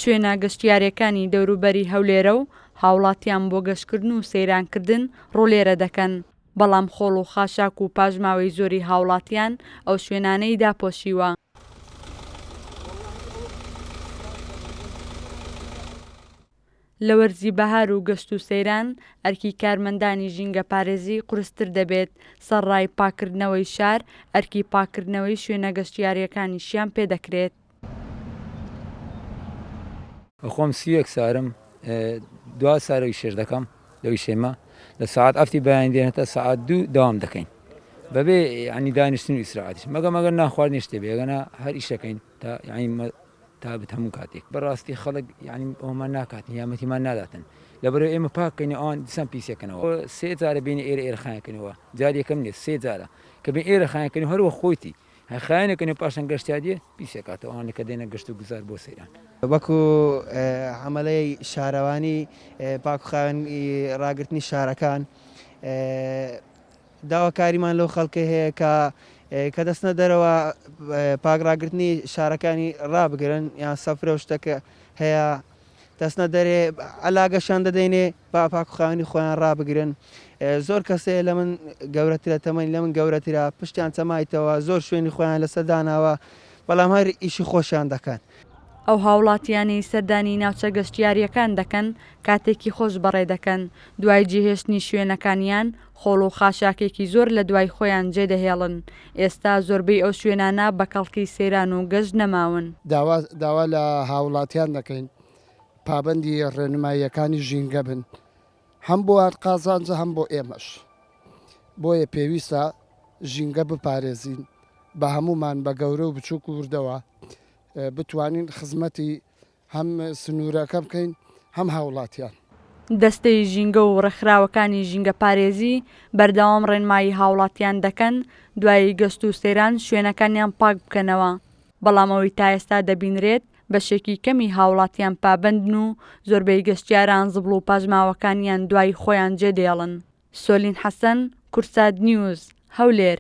شوێنە گەشتیارییەکانی دەوروبەری هەولێرە و هاوڵاتیان بۆ گەشتکردن و سەیرانکردن ڕوو لێرە دەکەن، بەڵام خۆڵ و خاشاک و پاشماوەی زۆری هاوڵاتیان ئەو شوێنانەی داپۆشیوە. لە وەرزی بەهار و گەشت و سەیران ئەرکی کارمەندانی ژینگەپارێزی قورستر دەبێت، سەرڕای پاککردنەوەی شار، ئەرکی پاککردنەوەی شوێنە گەشتیارییەکانیشیان پێدەکرێت. خۆم 31 سارم دوا سارە ئیشێش دەکەم لەو ئیشێمە لە سەعات ئەفتی بەیانی دێن هەتا سەعات دوو دەوام دەکەین بەبێ ینی دانیشتن و ئیسراعاتیش مەگە مەگەر نان خواردنی شتێ بێ ئەگەنا هەر ئیشەکەین تا یعنی تا بت هەموو کاتێک بەڕاستی خەڵک یعنی ئەومان ناکاتن یامەتیمان ناداتن لەبەرەوە ئێمە پاکەین ئەوان دیسان پیسەکەنەوە سێ جارە بینی ئێرە ئێرە خایەکەنەوە جار یەکەم نیە سێ جارە کە بێ ئێرە خایەکەن هەروە خۆیتی هەر خایەنەکەن و پاشان گەشتیار دێ پیسی ئەکاتەوە ئەوانەی کە دێنە گەشت و گوزار بۆ سەیران. وەکو عەمەلەی شارەوانی پاک و خاوێن ڕاگرتنی شارەکان داواکاریمان لەو خەڵکەی هەیە کە کە دەچنە دەرەوە پاک ڕاگرتنی شارەکانی ڕابگرن یان سەفرە و شتەکە هەیە دەچنە دەرێ عەلاگەشیان دەدەینێ با پاک و خاوێنی خۆیان ڕابگرن زۆر کەس هەیە لە من گەورەترە تەمەنی لە من گەورەترە پشتیان چەمایتەوە زۆر شوێنی خۆیان لەسەر داناوە بەڵام هەر ئیشی خۆشیان دەکەن. ئەو هاوڵاتیانەی سەردانی ناوچە گەشتیارییەکان دەکەن کاتێکی خۆش بەڕێ دەکەن، دوای جێهێشتنی شوێنەکانیان خۆڵ و خاشاکێکی زۆر لە دوای خۆیان جێدەهێڵن، ئێستا زۆربەی ئەو شوێنانە بە کەڵکی سەیران و گەشت نەماون. داوا داوا لە هاوڵاتیان دەکەین پابەندی ڕێنماییەکانی ژینگە بن، هەم بۆیان قازانجە هەم بۆ ئێمەش، بۆیە پێویستە ژینگە بپارێزین بە هەموومان بە گەورە و بچووک و وردەوە بتوانین خزمەتی هەم سنوورەکە بکەین هەم هاوڵاتیان. دەستەی ژینگە و ڕێکخراوەکانی ژینگەپارێزی بەردەوام ڕێنمایی هاوڵاتیان دەکەن دوای گەشت و سەیران شوێنەکانیان پاک بکەنەوە، بەڵام ئەوەی تا ئێستا دەبینرێت بەشێکی کەمی هاوڵاتیان پابەندن و زۆربەی گەشتیاران زبڵ و پاشماوەکانیان دوای خۆیان جێدێڵن. سۆلین حەسەن، کوردسات نیوز، هەولێر.